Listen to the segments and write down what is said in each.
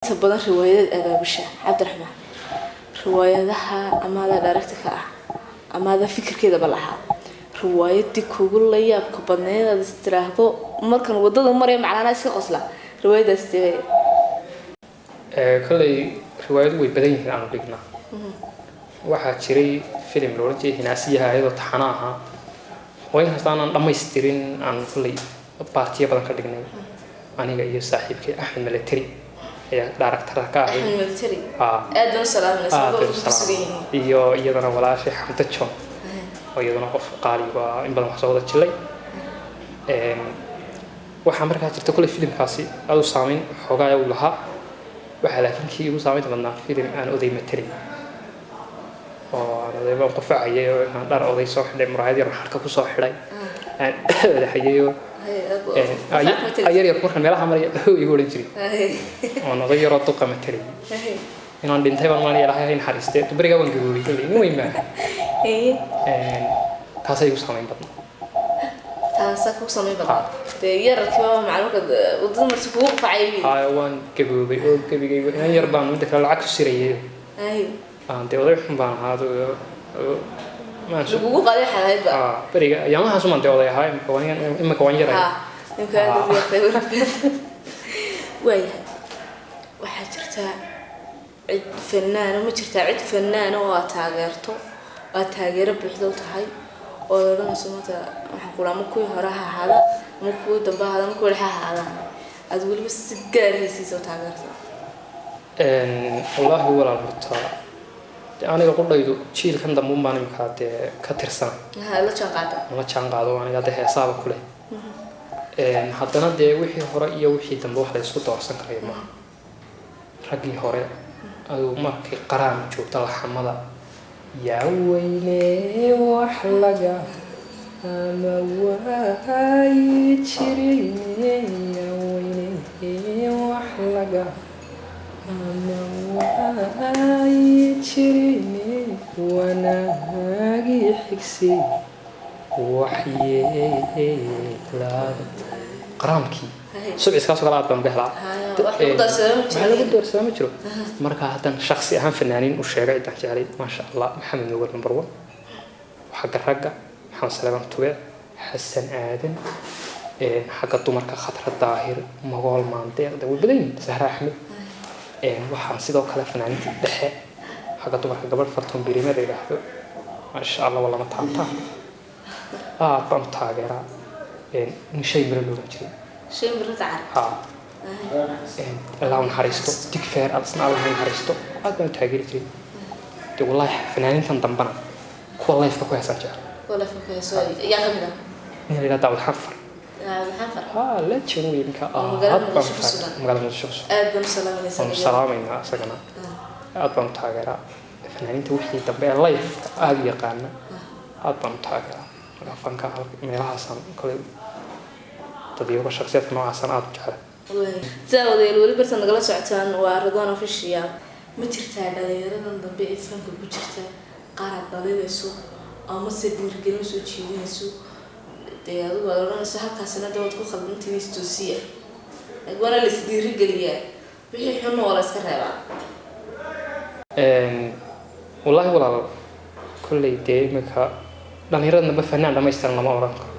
Inta badan riwaayadaad abaabusha, Cabdiraxmaan, riwaayadaha ama adaa director ka ah ama adaa fikirkeedaba lahaa, riwaayadii kugu la yaabka badneed aad is tiraahdo markan wadada maraya macnaha iska qosla, riwaayadaas tee? Kolley riwaayadu way badan yihiin aanu dhignaa. Waxaa jiray filim la odhan jiray Hinaasiyaha, iyadoo taxano ahaa oo inkasta aanan dhammaystirin aan kolley baartiyo badan ka dhignay. Aniga iyo saaxiibkay Axmed Milateri ayaa director ka ahay. Axmed Military. Aa. Aad baan u salaaminaysa. Aad ku bay u sugan salaam. yihiin. Iyo iyadana walaashay Xamdo John oo iyaduna qof qaali waa, in badan wax soo wada jilay. Waxaa markaa jirta kolley filimkaasi aad u saameyn xoogaa uu lahaa. Waxaa laakiin kii igu saameynta badnaa filim aan oday matelay oo aan oday baan qufacayay oo aan dhar oday soo xidhay, muraayad yar harka kusoo xidhay, aan madaxayay oo yar yar markaan meelaha maraya igu odhan jiray oon oday yaroo duqa matelay. Inaan dhintay baan maanaya, Ilaahay ha naxariistee, berigaa waan gaboobay kolley, nin weyn baan. Taasaa igu saameyn badnaa. Taasaa ku samayn badan dee yararkii waa macluumka wadada marsi kugu qufacay. Haa, waan gaboobay oo gebigaygu inan yar baan midda kale lacag ku sirayay. Aan dee oday xun baan ahaa maan Lagugu qaaday waxaad ahayd ba. Aa, beriga ayaamahaas umaan dee oday ahaa, imika waan yaray. Ha, imka aad ugu yartay. Waayahay, waxaa jirtaa cid fanaano, ma jirtaa cid fanaano oo aad taageerto, oo aad taageero buuxda u tahay, oo aad odhanayso maanta waxaan kula, ama kuwii hore ha ahaada ama kuwii dambe ha ahaada ama kuwii dhexe ha ahaadaan, aad weliba si gaar haysiisa oo taageerto? Wallaahi walaal, horta dee aniga qudhaydu jiilkan dambe un baan imika dee ka tirsana. Ha, la jaan qaata. La jaan qaado aniga dee heesaaba kuleh. Haddana dee wixii hore iyo wixii dambe wax la isku doorsan karayo maaha. Raggii hore aduu markay qaraan joogta laxamada yaa weyne wax laga ama waayi jirin, yaa weyne wax laga ama waayi jirin, wanaagii xigsi waxyeelaada qaraamkii subciskaasoo kale aad baan uga helaa. Wax lagu doorsadaa ma jiro. Wax lagu doorsadaa ma jiro. Marka haddaan shaksi ahaan fanaaniin u sheegay ciddaan jeclay, maasha Allah, Maxamed Nuugar number one, xagga ragga Maxamed Saleebaan Tube, Xasan Aadan, xagga dumarka Khatra Daahir, Magool, Maandeeq, way badan yihiin, Sahra Axmed. Waxaan sidoo kale fanaaniinta dhexe xagga dumarka gabadh Fartoon Birime la yidhaahdo, maasha Allah, waa lama taabtaan, aad baan u taageeraa. Nin Shay Miro loogan jiray. Shay Miro Dacar. Haa, Allah u naxariisto. Digfeer isna Allah ha naxariisto, aad baan u taageeri jiray. De wallahi fanaaniintan dambana kuwa live-ka ku heesaan jecel. Kuwa live-ka ku heeso yaa kamid ah? Nin la yidhaha Daawud Xanfar. Daawud Xanfar. Haa, legend wey ninka. Oo magaalada aad baan Muqdisho ku sugan. Magaalada Muqdisho ku sugan. Aad baan u salaamaysaa. Waanu salaamaynaa isagana, aad baan u taageeraa. Fanaaniinta wixii dambe ee live-ka aada u yaqaana aad baan u taageeraa. Marka fanka meelahaasaan kale dadyoga shaksiyaadka noocaasaan aada u jeclay. Sidaa wadayaal weli barta nagala socotaan waa Ridwan Official. Ma jirtaa dhalinyaradan dambe ee fanka ku jirta qaar aad dhaliilayso ama se dhiirigelin soo jeedinayso, dee adigu aad odhanayso halkaasina dee waad ku khaldantiin, istoosiya, waana la is dhiirigeliyaa, wixii xunna waa la iska reebaa? Wallaahi walaal, kolley dee imika dhalinyarada dambe fanaan dhamaystiran lama oran karo.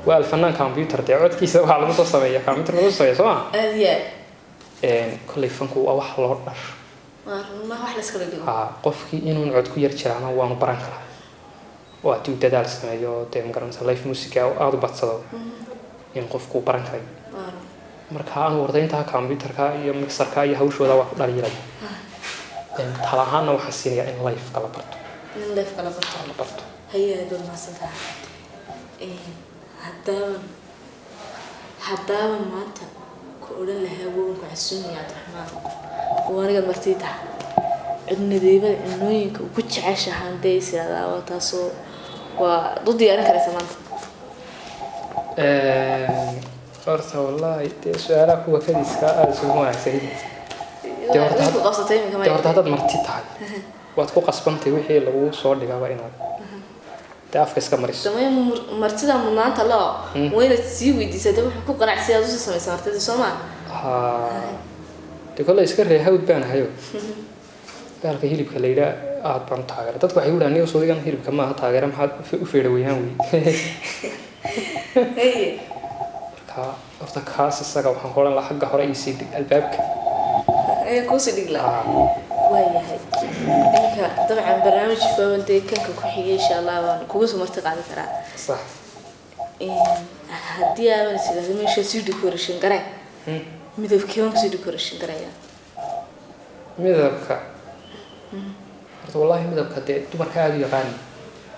Waa alfanaan computer, dee codkiisa waxaa lagu soo sameeya computer lagu sameeya, soo ma? Aada iyo aad. Kolley fanku waa wax loo dhasho. Waa rumaha, wax la iskala dhigo. Haa, qofkii inuun cod ku yar jiraana waanu baran karaa oo haddii uu dadaal sameeyo, dee magaranaysa, live music oo aada u badsado, in qofku baran karay. Waa run. Marka anu wardaynta computerka iyo mixerka iyo hawshooda waa ku dhaliilaya. Tala ahaanna waxaan siinayaa in live-ka la barto. In live kala barto. La barto. Haye, aad baad mahadsan tahay. Haddaaba maanta ku odhan lahaa wowan ku casuumaya, Cabdiraxmaan, oo aniga martii tahay, cunnadeebada cunooyinka ugu jeceshahaan dee is iraahdaa waa taasoo waa u diyaarin karaysa maanta? Horta wallahi dee su-aalaha kuwa kadiska aada isugu wanaagsan. Dee horta Way ku qabsatay iminka. Dee horta haddaad marti tahay waad ku qasbantay wixii lagu soo dhigaaba inaad dee afka iska mariso. Samee martida mudnaanta loo waa inaad sii weydiisaa dee wuxuu ku qanacsiya aad usii samaysa martida, soo maa? Haa. Dee kolley iska ree hawd baan ahayo, baalka hilibka la yidhaa aad baan u taageera. Dadku waxay u dhahan, "Niyo suudigan hilibka maaha taageera, maxaad u feedha weynaan wey?" Marka horta kaas isaga waxaan ku odhan lahaa xagga hore iisii dhig albaabka. Ayaa kuusii dhig lahaa. Waayahay, iminka dabcan barnaamij baaban dee kanka ku xigay, insha Allah waan kugu soo marti qaadi karaa. Sax. Haddii aaban is idhaahdo meesha sii decoration garee, midabkee baan kusii decoration garaya? Midabka horta wallahi midabka dee dumarka aada u yaqaani.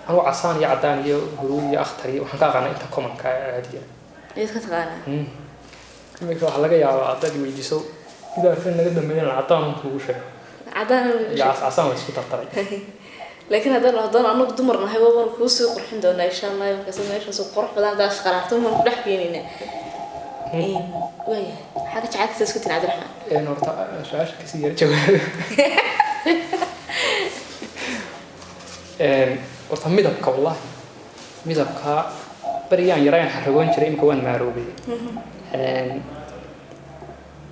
Anugu casaan iyo caddaan iyo huruud iyo akhtar iyo waxaan ka aqaanaa inta commonka ee caadiga. Ayaad ka taqaanaa? Iminka waxaa laga yaabaa haddaad weydiiso gidaarka naga dambeeyana caddaan un kuugu sheego. Caddaan. Iyo casaan la isku dardaray. Laakiin haddaan anagu dumar nahay, waan kuu sii qurxin doonaa insha Allah. Markaas meeshaas qurux badan haddaad isqaraarto, waan ku dhex keenaynaa. Waayahay, xagga jacaylka saas ku tin, Cabdiraxmaan? Horta su-aasha kasii yara jawaab. Horta midabka, wallahi midabka berigaan yaraan xaragoon jiray, imika waan maaroobay.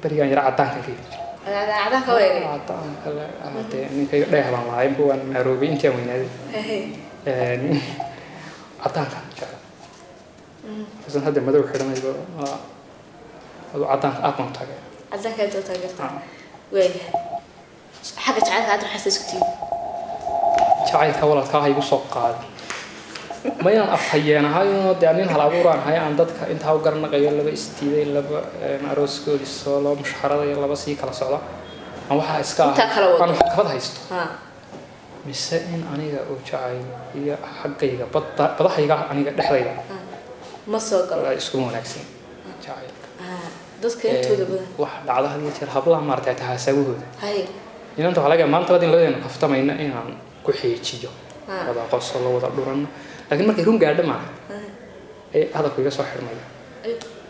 Berigaan yara caddaankan ka heli jiray. Cadaan ka weegay. Caddaanka le dee ninkayga dheeh baan lahaa, imika waan maaroobay intii aan weynaaday. Caddaankaan jecla kasan hadda madow xidhanayba adu caddaanka aad baan u taageera. Caddaanka aad u taageertaa. Waayahay, xagga jacaylka Cabdiraxmaan saas ku tihin? Jacaylka walaalkaa ha igu soo qaadi. Ma inaan afhayeenahay oo dee nin hal abuuraan ahay, aan dadka intaa u garanaqayo, laba istiiday, laba arooskoodii soo, laba mushxarada, laba sii kala socda, aan waxaa iska Intaa kala wado. Aan maxkamad haysto, ha mise in aniga uu jacayl iyo xaggayga badda badahayga aniga dhexdayda ma soo galo? Iskuma wanaagsan jacaylka. Dadka intooda badan Wax dhacda had iyo jeer hablaha maaragtay tahaasawahooda inanta waxaa laga yaabaa maanta labadin labadeenu kaftamayna inaan ku xiijiyo, wada qosolo, wada dhuranno, laakiin markay run gaadho maaha ee hadalku iga soo xidhmaya.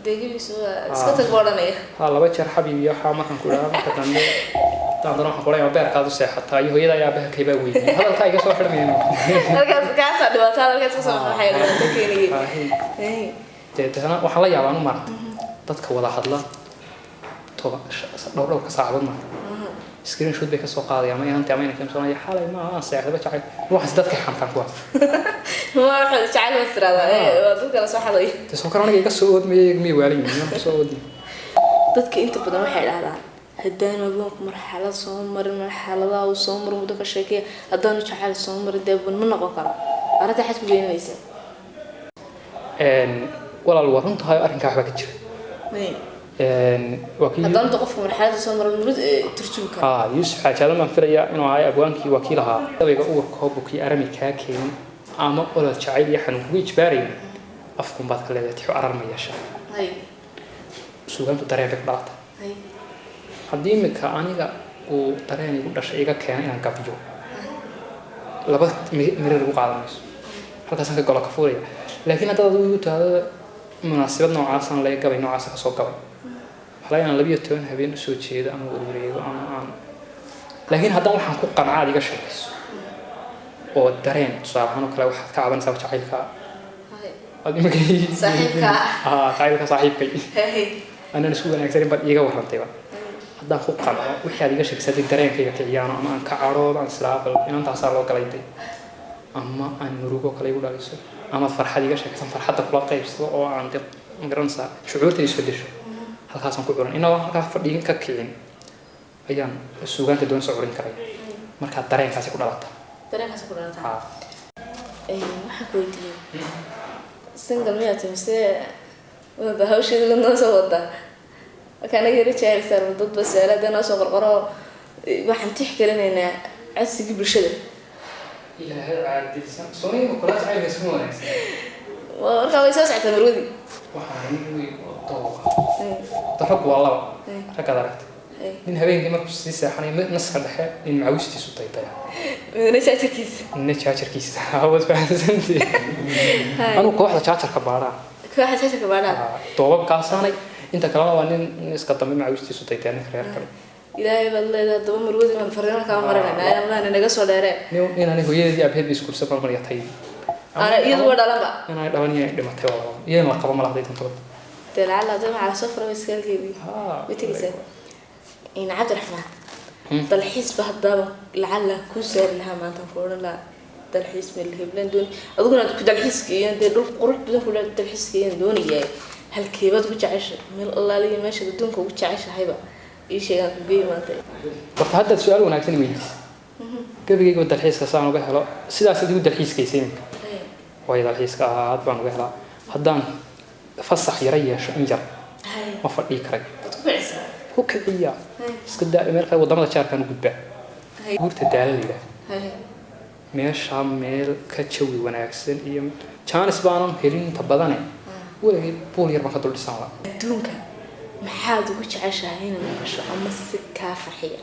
Deegibiisu waa iska tag buu odhanaya. Ha, laba jeer xabiib iyo waxaa markaan ku idhaha, marka dambe haddaan dano waxaan ku odhanaya beerkaad u seexataa iyo hooyada ayaa aabaha kaybaa weydiiyay, hadalkaa iga soo xidhmaya. Halkaas kaasaa dhibaato, halkaas kasoo baxay dhibaato keenayay. Dee deetana waxaan la yaabaa anu maaragtay dadka wada hadla toban dhowr dhowrka saacadood maaragtay screenshot bay kasoo qaadaya ama inanti ama inanka soonaya, xalay ma aan seexdaba jacayl waxaas dadka xantaan kuwaas. Ma waxaad jacayl ma tiraahdaa, waa dadka la soo xaday. Dee soo kale aniga iga soo oodmayay, miyay waalan yihiin miyaan kasoo oodmay? Dadka inta badan waxay dhahdaan haddaanu agoonku marxalad soo marin, marxaladaha uu soo maro muddo ka sheekeya, haddaanu jacayl soo marin dee bun ma noqon karo. Arrinta xad ku beeninaysa? Walaal, waa run tahay, arrinkaa waxbaa ka jira. Waa kii Haddaanu qofku marxalada soo marin muddo turjumi karo. Ha, Yuusuf Xaajaadan baan filayaa inuu ahay abwaankii, waa kii lahaa gabayga uurka hoobu kii arami kaa keenin ama olol jacayl iyo xanuun kugu ijbaarayn, afkun baad ka leedahay tixu arar ma yeesha. Suugaantu dareen bay ku dhalata. Haddii imika aniga uu dareen igu dhashay iga keena inaan gabyo, laba mirir igu qaadan mayso, halkaasaan ka golo ka fuulaya. Laakiin haddaad adigu igu tahdo munaasabad noocaasaan le gabay noocaasa kasoo gabay, waxaa laga inaan 12 habeen usoo jeedo ama warwareego ama aan. Laakiin haddaan waxaan ku qanca aad iga sheekayso oo dareen, tusaale ahaan oo kale, waxaad ka cabanaysaa jacaylka aad imika Saaxiibka. Ah, jacaylka saaxiibkay anaan isku wanaagsanin baad iiga warrantayba, haddaan ku qanco wixii aad iga sheegaysay, haddii dareenkayga kiciyaano ama aan ka cadhoodo, aan islaa bal inantaasaa loo galay day, ama aan murugo kale igu dhaliso, ama aad farxad iga sheekaysan, farxadda kula qaybsado oo aan de magaranaysaa shucuurta isbedesho, halkaasaan ku curan inagoo halkaa fadhiyin ka kicin ayaan suugaanta doonsa curin karaya. Markaa dareenkaasi ku dhalata. Dareenkaas ku dhalataa. Ha. Waxaan ku weydiiyey, single miyaa tahay mise wada hawsheeda noo soo wadaa? Marka anaga yara jahilsaan dad ba su-aalaha dee noo soo qorqoro, waxaan tixgelinaynaa codsigii bulshada. Ilaahay caadilsan soniga kula jacaylka isma wanaagsan. Markaa way soo socotaa marwadii. Waxaan nin weyn oo doob ah. Raggu waa laba raggaad aragtay: nin habeenkii markuu sii seexanayo naska dhexe nin macawistiisu daydaya, Midna jaajarkiisa. Nina jaajarkiisa. Waad fahamsantii, anugu kooxda jaajarka baadhaa. Kooxa jaajarka baadhaa. Doobabkaasaanay, inta kalena waa nin iska dambe macawistiisu daydaya, ninka reer kale. Ilaahay baad leedahay. Haddaba marwadii baan fariin kaa marinayna, allahna naga soo dheeree. Nin inaan hooyadeedii aabaheed bay isguursan baan marya tay. Ana iyadu waa dhalanba. Inaan dhalan iyo dhimatay waa laba iyo in la qabo ma lahday tantoba. Dee lacala hadda maxaa lasoo furay iskaalkeedii way tegeysaa. In Cabdiraxmaan, dalxiisba haddaaba lacala kuu saari lahaa maanta, ku odhan lahaa dalxiis meel heblan dooni, adiguna ku dalxiiska iyo dee dhul qurux badan ku dalxiiska iyaan doonayaa. Halkeebaad ku jeceshay meel allaaliya meeshaad adduunka ugu jeceshahayba ii sheegaan, ku geey maanta. Horta haddaad su-aal wanaagsan weydiis. Gebigayga dalxiiska saan uga helo sidaas adigu dalxiiskaysa iminka, waayo dalxiiska aad baan uga helaa. Haddaan fasax yara yeesho in yar, ma fadhii karay. Waad ku kicisaa. Ku kiciya iska daa, meel kale wadamada jaarkaan u gudbaa. Buurta Daala la yidhaah, meeshaa meel ka jawi wanaagsan iyo jaanis baanan helin inta badane. Weligay buul yar baan ka dul dhisan la. Adduunka maxaad ugu jeceshahay inaad maqasho ama si kaa farxiya?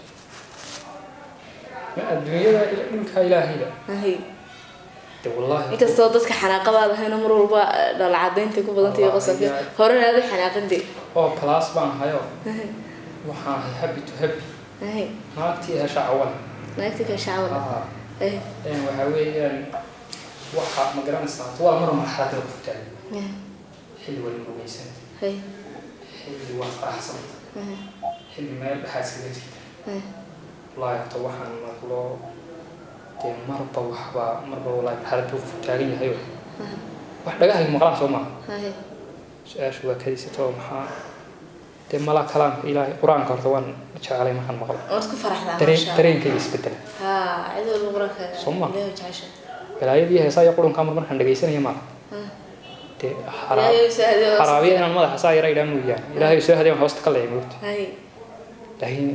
Ma adduunyada dhulka ilaahayda? De wallaahi. Inkastoo dadka xanaaqabaad ahayna, mar walba dhalacadaynta ku badantay iyo qosolka, horena aad u xanaaqante. Oo plus baan hayo, waxaan ahay happy to happy. Naagtii hesha cawal. Naagtii ka shacwala. Waxaa weeyaan, waxa ma garanaysaa, waa mar marxaladda qof taagan, xilli waa murugaysan, xilli waa faraxsan, xilli meel dhexaad iskaga jirta. Wallaahi horta waxaan maqlo dee marba waxba marba, wallaahi marxalad buu qofku taagan yahay, wax dhagahaygu maqlaan soo maaha. Su-aashu waa kadisato. Maxaa dee malaa kalaamka Ilaahay, Qur-aanka horta waan jecelay markaan maqlo. Waad ku faraxdaa. Dareen Maasha Allah. Dareenkayga isbedela. Ha, cid walba Qur-aanka Soo ma? Ilaahay jecesha. Balaayadii heesaa iyo qurunkaa mar markaan dhagaysanaya maala dee Ilaahay soo hadeeyo. Xaraabiya inaan madaxa saa yara idhaa mooyaane, Ilaahay soo hadeeyo hoosta ka leeyahay moogta. Laakiin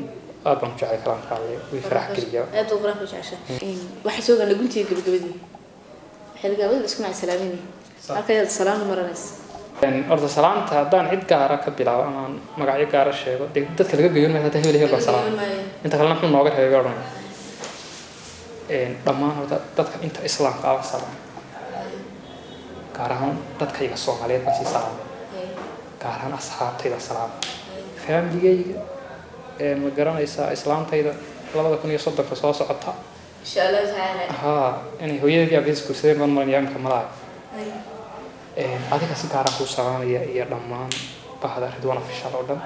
aad baan u jeclay kalaamka Alle, way farax geliyaa. Aad buu Qur-aanka u jecesha. Waxaa soo ganay guntiga gabagabadii, xilgaabada isku mac salaaminay. Halkayaad salaamna maranaysa. Horta salaamta haddaan cid gaara ka bilaabo ama aan magacyo gaara sheego, dee dadka laga geeyon maayo. Hata hebel hebel baa salaam, inta kalena muxuu nooga reebay baa odhanaya. Dhammaan horta dadka inta islaamka ah salaam, gaar ahaan dadkayga Soomaaliyeed baan sii salaama, gaar ahaan asxaabtayda salaam, faamiligayga, ma garanaysaa, islaamtayda 2030-ka soo socota. Insha Allahu tacaala. Haa, inay hooyadii aabbahiis guursadeen baan malanaya imika malaha. Adiga si gaaraan kuu salaamaya iyo dhammaan bahda Ridwan Official oo dhan.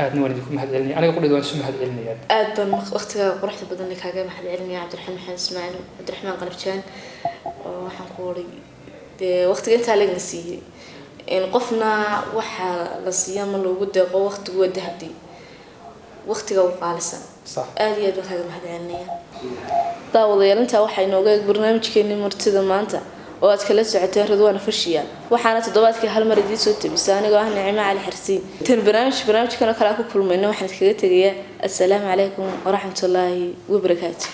Aadna waan idinku mahad celinaya. Aniga qudhayda waan isu mahad celinayaa. Aad baan waqtigaaga quruxda badan leh kaaga mahad celinaya, Cabdiraxmaan Maxamed Ismaaciil, Cabdiraxmaan Qalabjaan, oo waxaan ku oray dee waqtiga intaa lagna siiyey in qofna waxaa la siiya ma loogu deeqo. Waqtigu waa dahabdi, waqtiga u qaalisan. Aad iyo aad baan kaaga mahad celinaya. Daawadayaal, intaa waxaa inooga eeg barnaamijkeenii martida maanta oo aad kala socoteen Ridwaan Official, waxaana toddobaadkii hal mar idiin soo tabisa anigoo ah Nicmo Cali Xarsiin. Tan barnaamijkan oo kale aan ku kulmayno, waxaan iskaga tegayaa assalaamu calaykum waraxmatullaahi wabarakaatu.